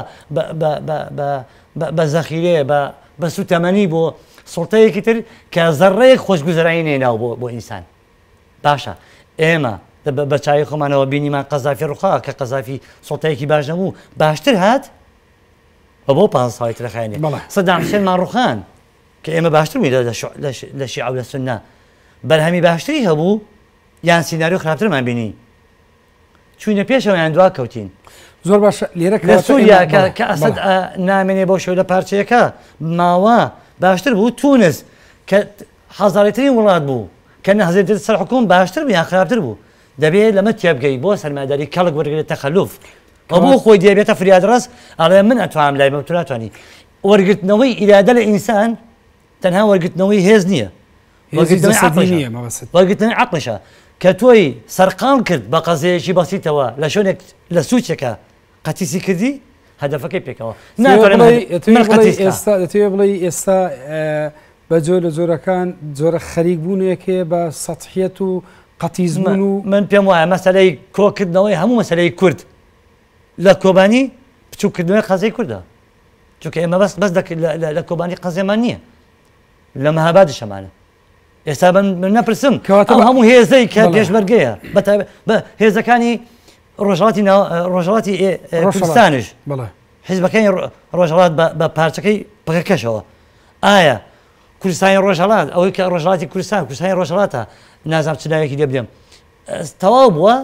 S2: بە زەخیرەیە بە بە سوتەمەنی بۆ سوڵتەیەکی تر کە زەڕەیەک خۆشگوزەرانی نێناو بۆ بۆ ئینسان باشە ئێمە بە چاوی خۆمانەوە بینیمان قەزافی ڕوخا کە قەزافی سوڵتەیەکی باش نەبوو باشتر هات بە بۆ پ ساڵی ترەخایێ سەدام حسێنمان ڕوخان کە ئێمە باشتر بووین لە شیعە و لە سوننە بەرهەمی باشتری هەبوو یان سیناریۆ خراپترمان بینی چوینە پێشەوە یان دوا کەوتین
S1: زۆر باشە لێرە
S2: لە سووریا کە ئەسەد نامێنێ بۆ شێوە لە پارچەیەەکە ماوە باشتر بوو تونس کە حەزارەترین وڵات بوو کە نەهزێتر سەر حکوم باشتر بوو یان خراپتر بوو دەبێت لەمە تێبگەی بۆ سەرمایەداری کەڵک وەرگێت تەخەلوف بۆ خۆی دێبێتە فریادڕەس ئەڵێ من ئەتوانم لای بم تو ناتوانی وەرگرتنەوەی ئیرادە لە ئینسان تەنها وەرگرتنەوەی هێز نییە، وەرگرتنەوەی عەقڵیشە. کە تۆی سەرقاڵ کرد بە قەزیەیەکی بەسیتەوە لە شوێنێک لە سوچێکە قەتیسی کردی هەدەفەکەی پێکەوە
S1: دەتەوێ بڵێی ئێستا بە جۆر لە جۆرەکان جۆرە خەریک بوونێک هەیە بە سەتحیەت و قەتیس بوون و
S2: من پێم وایە مەسەلەی کۆکردنەوەی هەموو مەسەلەی کورد لە کۆبانی بچووکردنەوەی قەزیەی کوردە. چونکە ئێمە بەس بەس لە کۆبانی قەزێمان نییە لە مەهابادیش هەمانە ئێستا من نەپرسم ئەو هەموو هێزەی کە پێشمەرگەیە بە هێزەکانی ڕۆژهەڵاتی ڕۆژهەڵاتی کوردستانیش حیزبەکانی ڕۆژهەڵات بە پارچەکەی پەکەکەشەوە ئایا کوردستانی ڕۆژهەڵات ئەوەی کە ڕۆژهەڵاتی کوردستان کوردستانی ڕۆژهەڵاتە نازانم چ ناوێکی لێ بدەم تەواو بووە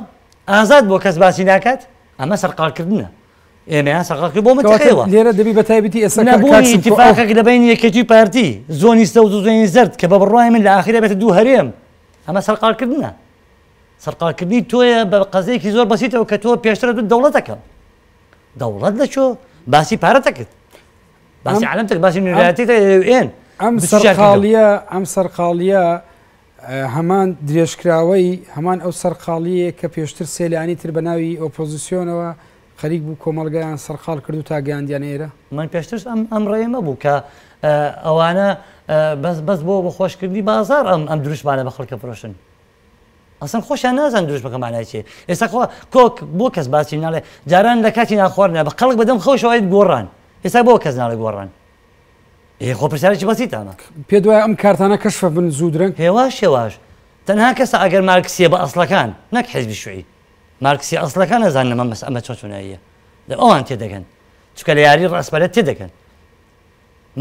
S2: ئازاد بووە کەس باسی ناکات ئەمە سەرقاڵکردنە ئێمەیان سەرقاڵ کرد بۆ منتیقەیەوە
S1: لێرە دەبی بە تایبەتی ئێستا
S2: نەبوونی ئیتیفاقێک لە بەینی یەکێتی و پارتی زۆنی سەوز و زۆنی زەرد کە بە بڕوای من لە ئاخیرا بێتە دوو هەرێم ئەمە سەرقاڵکردنە سەرقاڵکردنی تۆیە بە قەزەیەکی زۆر بەسیتەوە کە تۆ پێشتر دوو دەوڵەتەکەم دەوڵەت لە چۆ باسی پارەتە کرد باسی عالم کرد باسی نوێنەرایەتی ئێن
S1: ئەم سەرقاڵیە ئەم سەرقاڵیە هەمان درێژکراوەی هەمان ئەو سەرقاڵییە کە پێشتر سێ لایەنی تر بە ناوی ئۆپۆزیسیۆنەوە خەریک بوو کۆمەڵگایان سەرقاڵ کرد و تا گەیاندیانە ئێرە؟
S2: من پێشترش ئەم ئەم ڕێیەم هەبوو کە ئەوانە بەس بەس بۆ بۆ خۆشکردنی بازاڕ ئەم ئەم دروشمانە بە خەڵک ئەفرۆشن. ئەسڵەن خۆشیان نازانن دروشمەکە مانای چییە. ئێستا خۆ کۆک بۆ کەس باسی ناڵێ جاران لە کاتی نانخواردنا بە خەڵک بەدەم خەوشەوە ئەیت گۆڕان. ئێستا بۆ کەس ناڵێ گۆڕان؟ ئێ خۆ پرسیارێکی بەسیتە ئەمە.
S1: پێت وایە ئەم کارتانە کەشف بن زوو درەنگ؟
S2: هێواش هێواش. تەنها کەسە ئەگەر مارکسیە بە ئەسڵەکان نەک حیزبی شوعی مارکسیە ئەسڵەکان ئەزانن ئەمە مەس ئەمە چۆن چۆناییە لە ئەوان تێدەگەن چونکە لە یاری ڕەسپەرەت تێدەگەن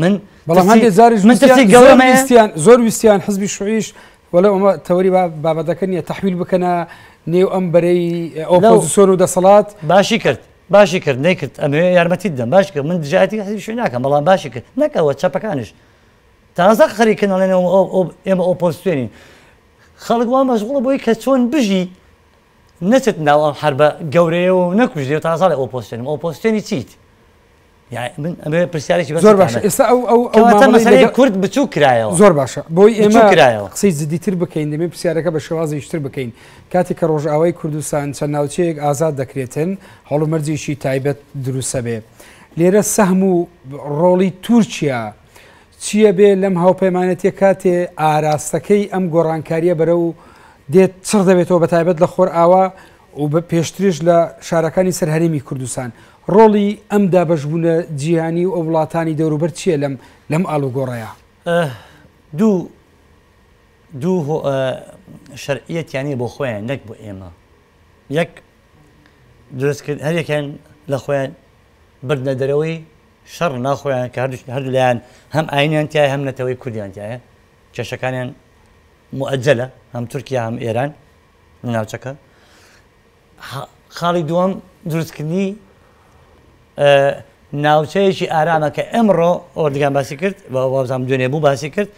S2: من
S1: بەڵام هەندێک جاریش
S2: من ترسی
S1: ویستیان زۆر
S2: گەورەم هەیە
S1: ویستیان زۆر ویستیان حزبی شوعیش وەلو ئەمە تەوەری بابەتەکە نییە تەحویل بکەنە نێو ئەم بەرەی
S2: لەو
S1: ئۆپۆزیسیۆن و دەسەڵات.
S2: باشی کرد باشی کرد نەیکرد ئەمەوێ یارمەتیت دەم باشی کرد من دژایەتی حزبی شوعی ناکەم بەڵام باشی کرد نەک ئەوە چەپەکانیش تازە خەریکن ئەڵێن ئێمە ئۆپۆزسیۆنین خەڵک وا مەشغوڵە بۆی کە چۆن بژی نەچێت ناو ئەم حربە گەورەیەوە و نەکوژرێ و تازە ئەڵێ ئۆپۆزسیۆنم ئۆپۆزسیۆنی چیت؟ یعنی من ئەمەوێ پرسیارێکی
S1: زۆر باشە ئێستا ئەو ئەو ئەو
S2: کەواتە مەسەلەی کورد بچووک کرایەوە
S1: زۆر باشە بۆی ئێمە کرایەوە قسەی جدیتر بکەین دەمێ پرسیارەکە بە شێوازێکتر بکەین کاتێک کە ڕۆژئاوای کوردستان چەند ناوچەیەک ئازاد دەکرێتن هەڵومەرجێکی تایبەت دروستە بێ لێرە سەهم و ڕۆڵی تورکیا چییە بێ لەم هاوپەیمانێتیە کاتێ ئاراستەکەی ئەم گۆڕانکاریە بەرەو دێت چڕ دەبێتەوە بە تایبەت لە خۆرئاوا و بە پێشتریش لە شارەکانی سەر هەرێمی کوردستان ڕۆڵی ئەم دابەشبوونە جیهانی و ئەو وڵاتانی دەوروبەر چییە لەم لەم ئاڵوگۆڕەیا؟
S2: دوو دوو شەرعیەتیان نیە بۆ خۆیان نەک بۆ ئێمە یەک دروستکرد هەریەکیان لە خۆیان بردنە دەرەوەی شەڕ ناو خۆیان کە هەردوو لایان هەم ئاینیان تایە هەم نەتەوەی کوردیان تایە کێشەکانیان موئەجەلە هەم تورکیا هەم ئێران لە ناوچەکە خاڵی دووەم دروستکردنی ناوچەیەکی ئارامە کە ئەمڕۆ ئۆردگان باسی کرد وابزانام دوێنێ بوو باسی کرد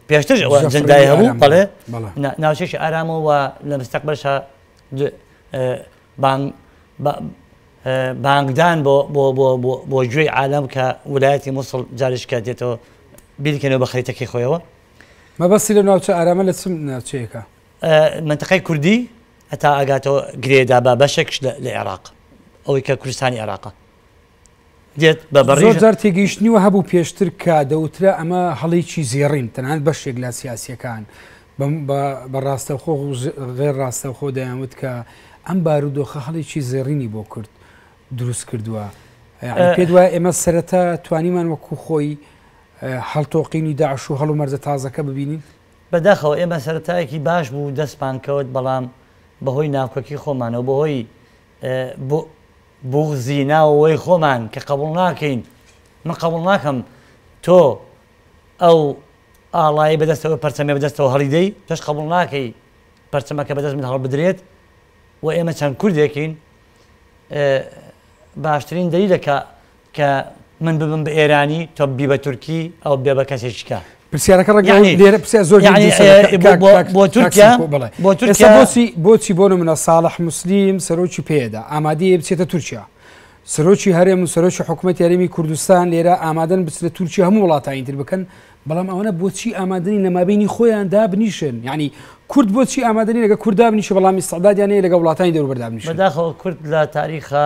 S2: پێشتر ئەوە ئەجندای هەبوو بەڵێ ناوچەیەکی ئارامەوە لە مستەقبلشا بانگ بانگدان بۆ بۆ بۆ بۆ بۆ گوێی عالەم کە ولایەتی موسڵ جارێکی کە دێتەوە بیرکەنەوە بە خەریتەکەی خۆیەوە.
S1: مەبەستی لەو ناوچە ئارامە لە چ ناوچەیەکە؟
S2: مەنتەقەی کوردی هەتا ئەگاتەوە گرێدا بە بەشێکش لە عێراق ئەوەی کە کوردستانی عێراقە دێت بە بەڕێژ
S1: زۆر جار تێگەیشتنی وە هەبوو پێشتر کە دەوترا ئەمە هەڵێکی زێڕین تەنانەت بەشێک لە سیاسیەکان بە ڕاستەوخۆ و غێر ڕاستەوخۆ دەیانوت کە ئەم بارودۆخە هەڵێکی زێڕینی بۆ کورد دروست کردووە یعنی پێت وایە ئێمە سەرەتا توانیمان وەکو خۆی هەڵتۆقینی داعش و هەڵومەرجە تازەکە ببینین؟
S2: بەداخەوە ئێمە سەرەتایەکی باش بوو دەستمان کەوت بەڵام بەهۆی ناکۆکی خۆمانەوە بەهۆی بوغزی ناوەوەی خۆمان کە قبوڵ ناکەین من قبوڵ ناکەم تۆ ئەو ئاڵای بەدەستەوە پەرچەمێ بەدەستەوە هەڵیدەی تۆش قبوڵ ناکەی پەرچەمەکە بەدەست من هەڵبدرێت و ئێمە چەند کوردێکین باشترین دەلیلە کە کە من ببم بە ئێرانی تۆ ببی بە تورکی ئەو بێ بە کەسێکی کە.
S1: پرسیارەکە ڕەنگە لێرە پرسیار زۆر
S2: بۆ تورکیا بۆ تورکیا
S1: بۆچی بۆچی بۆ نمونە ساڵح موسلیم سەرۆکی پێدا ئامادەیە بچێتە تورکیا سەرۆکی هەرێم و سەرۆکی حکوومەتی هەرێمی کوردستان لێرە ئامادەن بچنە تورکیا هەموو وڵاتانی تر بکەن بەڵام ئەوانە بۆچی ئامادەنی لە مابینی خۆیان دابنیشن یعنی کورد بۆچی ئامادەنی لەگە کورد دابنیشە بەڵام ئیستعدادیان هەیە لەگە وڵاتانی دەوروبەر دابنیشن
S2: بەداخەوە کورد لە تاریخا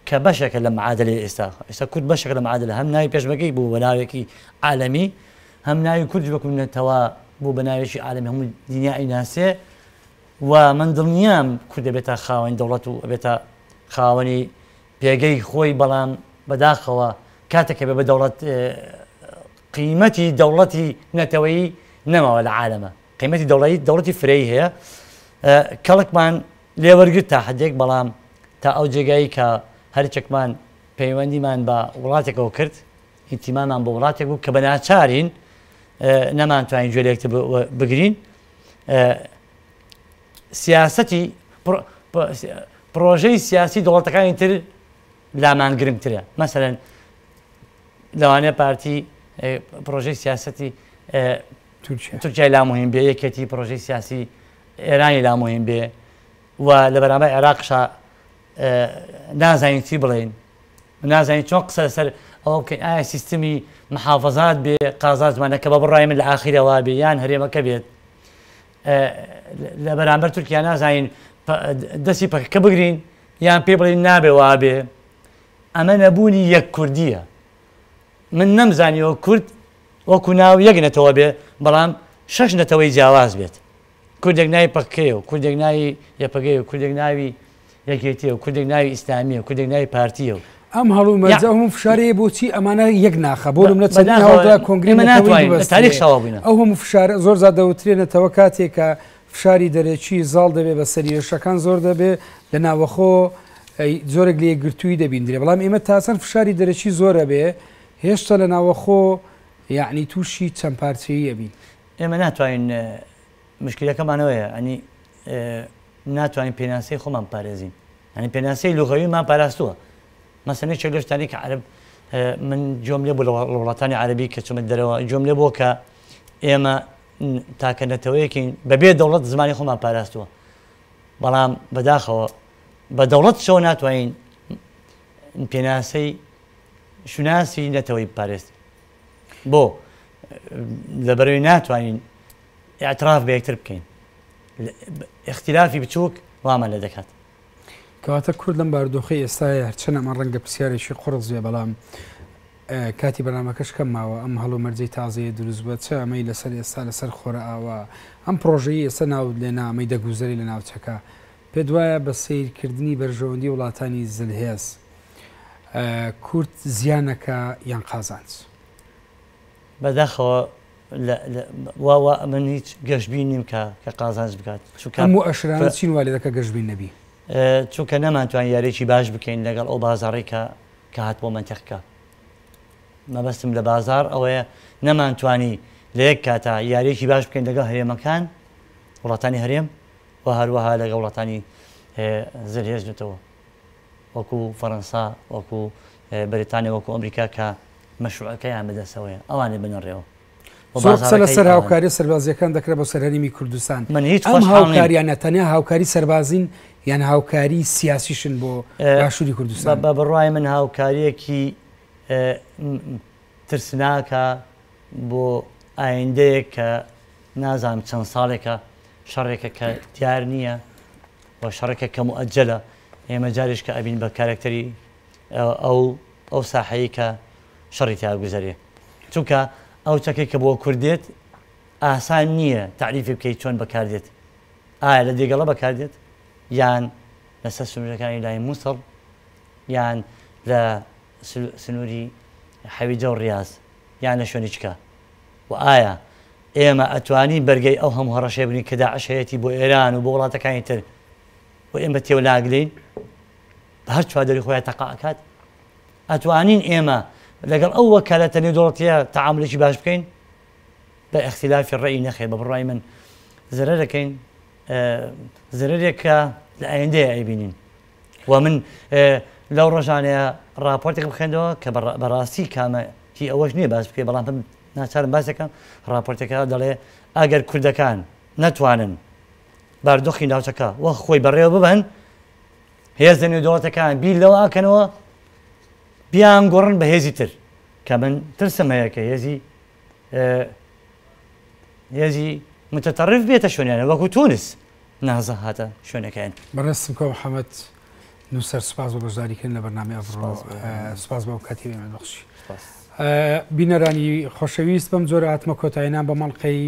S2: کە بەشێکە لە معادلەی ئێستا ئێستا کورد بەشێکە لە معادلە هەم ناوی پێشمەرگەی بوو بە ناوێکی عالەمی هەم ناوی کوردیش وەکو نەتەوە بوو بە ناوێکی عالەمی هەموو دنیا ئەیناسێ و من دڵنیام کورد دەبێتە خاوەنی دەوڵەت و ئەبێتە خاوەنی پێگەی خۆی بەڵام بەداخەوە کاتێک کە بێ بە دەوڵەت قیمەتی دەوڵەتی نەتەوەیی نەماوە لە عالەمە قیمەتی دەوڵەتی دەوڵەتی فرەی هەیە کەڵکمان لێوەرگرت تا حدێک بەڵام تا ئەو جێگایی کە هەرچێکمان پەیوەندیمان بە وڵاتێکەوە کرد، ئینتیمامان بۆ وڵاتێک بوو کە بە ناچارین نەمانتوانی گوێ لە یەکتر بگرین. سیاسەتی پرۆژەی سیاسی دەوڵەتەکانی تر لامان گرنگترە. مەسەلەن لەوانەیە پارتی پرۆژەی سیاسەتی تورکیای لا مهم بێ، یەکێتی پرۆژەی سیاسی ئێرانی لا مهم بێ و لە بەرامبەر عێراقشا نازانین چی بڵێین، نازانین چۆن قسە لەسەر ئەوە بکەین ئایا سیستمی محافظات بێ قازانجمانە کە بە بڕای من لە ئاخیرەوە بێ یان هەرێمەکە بێت. لە بەرامبەر تورکیا نازانین دەستی پەکەکە بگرین یان پێ بڵێین نابێ وابێ. ئەمە نەبوونی یەک کوردیە. من نەمزانیوە کورد وەکو ناو یەک نەتەوە بێ، بەڵام شەش نەتەوەی جیاواز بێت. کوردێک ناوی پەکەکەیە و کوردێک ناوی یەپەگەیە و کوردێک ناوی یەکێتیە و کوردێک ناوی ئیسلامیە و کوردێک ناوی پارتیە و
S1: ئەم هەڵومەرجە ئەو هەموو فشارەیە بۆچی ئەمانە یەک ناخە بۆ نمونە چەندین هەوڵدا کۆنگرەی نەتەوەیی ببەسترێ ئەو هەموو فشارە زۆر جار دەوترێ نەتەوە کاتێک کە فشاری دەرەکی زاڵ دەبێ بەسەری هێرشەکان زۆر دەبێ لە ناوەخۆ جۆرێک لە یەکگرتوویی دەبیندرێ بەڵام ئێمە تا چەند فشاری دەرەکی زۆرە بێ هێشتا لە ناوەخۆ یەعنی تووشی چەند پارچەیی ئەبین.
S2: ئێمە ناتوانین مشکلەکەمان ئەوەیە ئەنی ناتوانین پێناسەی خۆمان بپارێزین ئەنی پێناسەی لغەویمان پاراستووە مەسەن یەکێک لەو شتانەی کە عەرەب من گوێم لێ بوو لە وڵاتانی عەرەبی کە چوومە دەرەوە گوێم لێ بووە کە ئێمە تاکە نەتەوەیەکین بەبێ دەوڵەت زمانی خۆمان پاراستووە بەڵام بەداخەوە بە دەوڵەتشەوە ناتوانین پێناسەی شوناسی نەتەوەی بپارێزین بۆ؟ لەبەرئەوەی ناتوانین ئیعتراف بە یەکتر بکەین. ئیختیلافی بچووک وامان لێ دەکات.
S1: کەواتە کورد لەم بارودۆخەی ئێستایا هەرچەند ئەمە ڕەنگە پرسیارێکی قوڕس بێ بەڵام کاتی بەرنامەکەش کەم ماوە ئەم هەڵومەرجەی تازەیە دروست بووە چ ئەمەی لەسەر ئێستا لەسەر خۆرئاوا ئەم پڕۆژەی ئێستا ناوت لێ نا ئەمەی دەگوزەرێ لە ناوچەکە پێت وایە بە سەیرکردنی بەرژەوەندی وڵاتانی زلهێز کورد زیانەکا یان قازانج؟
S2: بەداخەوە وا وا من هیچ گەشبین نیم کە کە قازانج بکات
S1: چونکە ئەم موئەشرانە چین وا لێدەکا گەشبین نەبی؟
S2: چونکە نەمانتوانی یاریی باش بکەین لەگەڵ ئەو بازاڕەی کە کە هات بۆ مەنتیقەکە. مەبەستم لە بازاڕ ئەوەیە نەمانتوانی لە یەک کاتا یارییەکی باش بکەین لەگەڵ هەرێمەکان، وڵاتانی هەرێم و هەروەها لەگەڵ وڵاتانی زلهێز نەتەوە. وەکو فەرەنسا، وەکو بەریتانیا، وەکو ئەمریکا کە مەشروعەکەیان بەدەستەوەیە ئەوانی بنە ڕێوە
S1: و زۆر قسە لەسەر هاوکاریە سەربازیەکان دەکرا بۆ سەر هەرێمی کوردستان من هیچ ئەم هاوکاریانە تەنیا هاوکاری سەربازین یان هاوکاری سیاسیشن بۆ باشووری کوردستان؟
S2: بە بڕوای من هاوکاریەکی ترسناکە بۆ ئایندەیەک کە نازانم چەند ساڵێکە شەڕێکە کە دیار نییە و شەڕێکە کە موئەجەلە، ئێمە جارێش کە ئەبین بە کارەکتەری ئەو ئەو ساحەیەی کە شەڕی تیا گوزەرێ. چونکە ئەو چەکەی کە بۆ کورد دێت ئاسان نییە تەعریفی بکەیت چۆن بەکار دێت. ئایا لە دێگەڵە بەکار دێت یان لەسەر سنوورەکانی لای موسڵ یان لە سنووری حەویجە و ڕیاز یان لە شوێنی چکە؟ و ئایا ئێمە ئەتوانین بەرگەی ئەو هەموو هەڕەشەیە بگرین کە داعش هەیەتی بۆ ئێران و بۆ وڵاتەکانی تر و ئێمە تێوەناگلێین بە هەر چواردەوری خۆیان تەقە ئەکات؟ ئەتوانین ئێمە لەگەڵ ئەو وەکالەتە نێودەوڵەتیە تەعامولێکی باش بکەین؟ بە ئیختیلافی ڕەئی نەخێر بە بڕوای من زەرەر ئەکەین زەرەرێک کە لە ئایندەیە ئەیبینین و من لەو ڕۆژانەیە ڕاپۆرتێکم خوێندەوە کە بەڕاستی کامە هی ئەوەش نییە باس بکەی بەڵام ناچارم باسەکەم ڕاپۆرتەکە دەڵێ ئەگەر کوردەکان نەتوانن باردۆخی ناوچەکە وەک خۆی بەڕێوە ببەن هێزە نێودەوڵەتەکان بیر لەوە ئەکەنەوە بیان گۆڕن بە هێزی تر کە من ترسم هەیە کە هێزی هێزی متطرف بێتە شوێنیانە وەکو تونس نازە هاتە شوێنەکەیان.
S1: بەڕێز سمکۆ محەمەد نووسەر سوپاس بۆ بەشداریکردن لە بەرنامەی ئەڤڕۆ سوپاس بۆ ئەو کاتی ئێمەت بەخشی. بینەرانی خۆشەویست بەم جۆرە هاتمە کۆتایینان بە مەڵقەی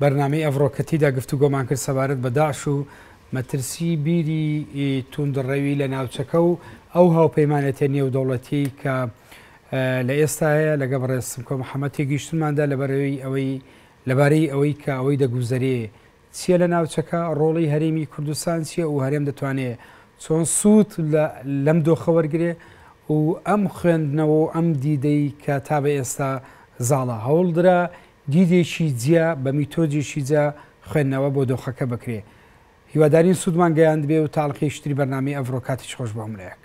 S1: بەرنامەی ئەڤڕۆ کە تیدا گفتوگۆمان کرد سەبارەت بە داعش و مەترسی بیری توندڕەوی لە ناوچەکە و ئەو هاوپەیمانێتیە نێودەوڵەتیەی کە لە ئێستا هەیە لەگە بەڕێز سمکۆ محەمەد تێگەیشتنماندا لەبەرەوەی ئەوەی لەبارەی ئەوەی کە ئەوەی دەگوزەرێ چیە لە ناوچەکە، ڕۆڵی هەرێمی کوردستان چیە و هەرێم دەتوانێ چۆن سوود لە لەم دۆخە وەرگرێ و ئەم خوێندنەوە و ئەم دیدەی کە تا بە ئێستا زاڵە هەوڵدرا دیدێکی جیا بە میتۆدێکی جیا خوێندنەوە بۆ دۆخەکە بکرێ. هیوادارین سوودمان گەیاندبێ و تا ئەڵقەیەکی تری بەرنامەی ئەڤڕۆ کاتێکی خۆش بۆ هەموو لایەک.